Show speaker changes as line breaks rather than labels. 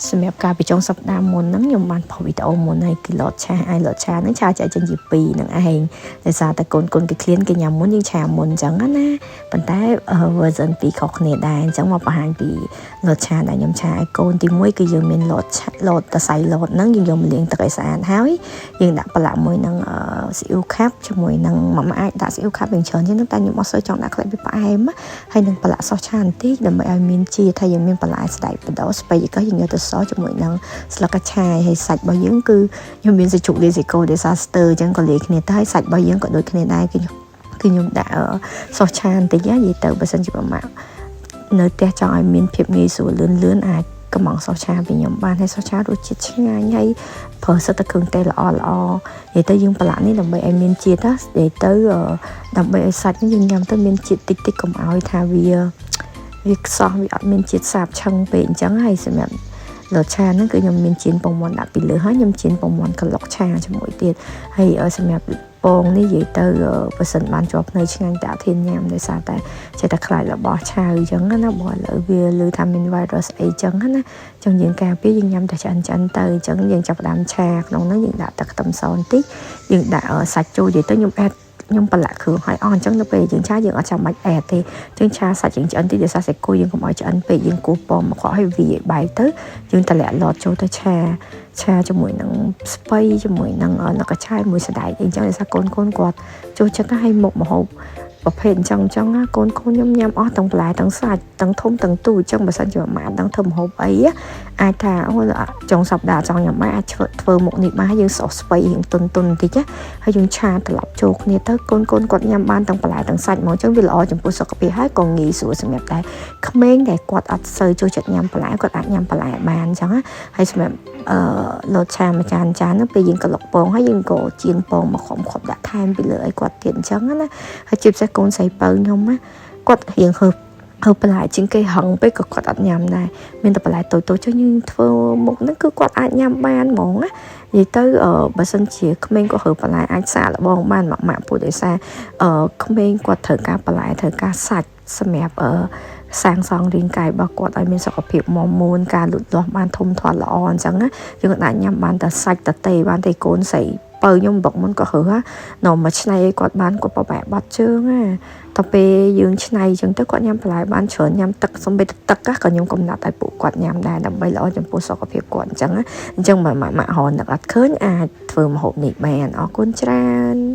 សម្រាប់ការពីចុងសប្តាហ៍មុនហ្នឹងខ្ញុំបានផុសវីដេអូមុនហើយគឺលតឆាហើយលតឆាហ្នឹងឆាចែកចេញជា2ហ្នឹងឯងដោយសារតែកូនកូនគេឃ្លានគេញ៉ាំមុនយើងឆាមុនអញ្ចឹងណាប៉ុន្តែ version 2ខុសគ្នាដែរអញ្ចឹងមកបង្ហាញពីលតឆាដែលខ្ញុំឆាឲ្យកូនទី1គឺយើងមានលតឆាលតតសៃលតហ្នឹងយើងយកមកលាងទឹកឲ្យស្អាតហើយយើងដាក់ប្រឡាក់មួយនឹងស៊ីអ៊ូខាប់ជាមួយនឹងមកអាចដាក់ស៊ីអ៊ូខាប់យ៉ាងច្រើនជាងហ្នឹងតែខ្ញុំអត់សូវចង់ដាក់ខ្លាចវាផ្អែមហើយនឹងប្រឡាក់សោះឆាបន្តិចដើម្បីឲ្យមានជាតិថាយើងមានបន្លែស្ដែកបដោស្ពៃក៏យើងយកទៅសជាមួយនឹងស្លឹកកឆាយហើយសាច់របស់យើងគឺខ្ញុំមានសាច់ជ្រូកលាយសាច់គោដោយសារស្ទើអញ្ចឹងក៏លាយគ្នាទៅហើយសាច់របស់យើងក៏ដូចគ្នាដែរគឺគឺខ្ញុំដាក់សោះឆាបន្តិចនិយាយទៅបើសិនជាប្រមាក់នៅផ្ទះចង់ឲ្យមានភាពងាយស្រួលលឿនលឿនអាចកំងសោះឆាពីខ្ញុំបានហើយសោះឆារសជាតិឆ្ងាញ់ហើយប្រើសិតតែគ្រឿងទេសល្អល្អនិយាយទៅយើងប្រឡាក់នេះដើម្បីឲ្យមានជាតិណានិយាយទៅដើម្បីឲ្យសាច់នេះយើងញ៉ាំទៅមានជាតិតិចតិចកុំឲ្យថាវាវាខ្សោះវាអត់មានជាតិសាបឆឹងពេកអញ្ចឹងហើយសម្រាប់លតឆាហ្នឹងគឺខ្ញុំមានចៀនពងមាន់ដាក់ពីលើហើយខ្ញុំចៀនពងមាន់ក្លុកឆាជាមួយទៀតហើយសម្រាប់ពងនេះនិយាយទៅបើសិនបានជាប់ភ្នែកឆ្ងាញ់តែអត់ហ៊ានញ៉ាំដោយសារតែចេះតែខ្លាចរបស់ឆៅអញ្ចឹងណាបើឥឡូវវាឮថាមាន virus អីអញ្ចឹងណាអញ្ចឹងយើងការពារយើងញ៉ាំតែឆ្អិនឆ្អិនទៅអញ្ចឹងយើងចាប់ផ្ដើមឆាក្នុងហ្នឹងយើងដាក់ទឹកខ្ទឹមសបន្តិចយើងដាក់សាច់ចូលនិយាយទៅខ្ញុំអេតខ្ញុំប្រឡាក់គ្រឿងឲ្យអស់អញ្ចឹងនៅពេលយើងឆាយើងអត់ចាំបាច់អែទេអញ្ចឹងឆាសាច់យើងឆ្អិនតិចដោយសារសាច់គោយើងកុំឲ្យឆ្អិនពេកយើងគោះពងមកខឲ្យវាឲ្យបែកទៅយើងតម្លាក់លតចូលទៅឆាឆាជាមួយនឹងស្ពៃជាមួយនឹងលកឆាយមួយសណ្ដែកអីអញ្ចឹងដោយសារកូនកូនគាត់ចូលចិត្តឲ្យមុខម្ហូបប្រភេទអញ្ចឹងអញ្ចឹងណាកូនកូនខ្ញុំញ៉ាំអស់ទាំងបន្លែទាំងសាច់ទាំងធំទាំងទូអញ្ចឹងបើសិនជាម៉ាក់ដឹងធ្វើម្ហូបអីអាចថាអូចុងសប្តាហ៍ចង់ញ៉ាំបាយអាចធ្វើធ្វើមុខនេះបានយើងសោះស្ពៃរៀងទុនទុនបន្តិចណាហើយយើងឆាត្រឡប់ចូលគ្នាទៅកូនកូនគាត់ញ៉ាំបានទាំងបន្លែទាំងសាច់ហ្មងអញ្ចឹងវាល្អចំពោះសុខភាពហើយក៏ងាយស្រួលសម្រាប់តែក្មេងដែលគាត់អត់សូវចូលចិត្តញ៉ាំបន្លែគាត់អាចញ៉ាំបន្លែបានអញ្ចឹងណាហើយសម្រាប់អឺលតឆាមួយចានចានហ្នឹងពេលយើងក្លុកពងហើយយើងក៏ចៀនពងមកខំខំដាក់ថែមពីលើឲ្យគាត់ទៀតអញ្ចឹងណាហើយជាពិសេសកូនស្រីពៅខ្ញុំណាគាត់រៀងហើហើបន្លែជាងគេហឹងពេកក៏គាត់អត់ញ៉ាំដែរមានតែបន្លែតូចតូចចុះយើងធ្វើមុខហ្នឹងគឺគាត់អាចញ៉ាំបានហ្មងណានិយាយទៅបើសិនជាក្មេងក៏ហើបន្លែអាចសាកល្បងបានម៉ាក់ម៉ាក់ពូដោយសារអឺក្មេងគាត់ត្រូវការបន្លែត្រូវការសាច់សម្រាប់អឺសាងសង់រាងកាយរបស់គាត់ឲ្យមានសុខភាពមាំមួនការលូតលាស់បានធំធាត់ល្អអញ្ចឹងណាយើងអាចញ៉ាំបានតែសាច់តទេបានទេកូនស្រីបើខ្ញុំបុកមុនក៏រើសនំមកឆ្នៃឲ្យគាត់បានគាត់បបែកបាត់ជើងណាដល់ពេលយើងឆ្នៃអញ្ចឹងទៅគាត់ញ៉ាំបន្លែបានច្រើនញ៉ាំទឹកសំបីទឹកក៏ខ្ញុំកំណត់ឲ្យពួកគាត់ញ៉ាំដែរដើម្បីល្អចំពោះសុខភាពគាត់អញ្ចឹងអញ្ចឹងបើម៉ាក់ម៉ាក់រនឹកអត់ឃើញអាចធ្វើម្ហូបនេះបានអរគុណច្រើន។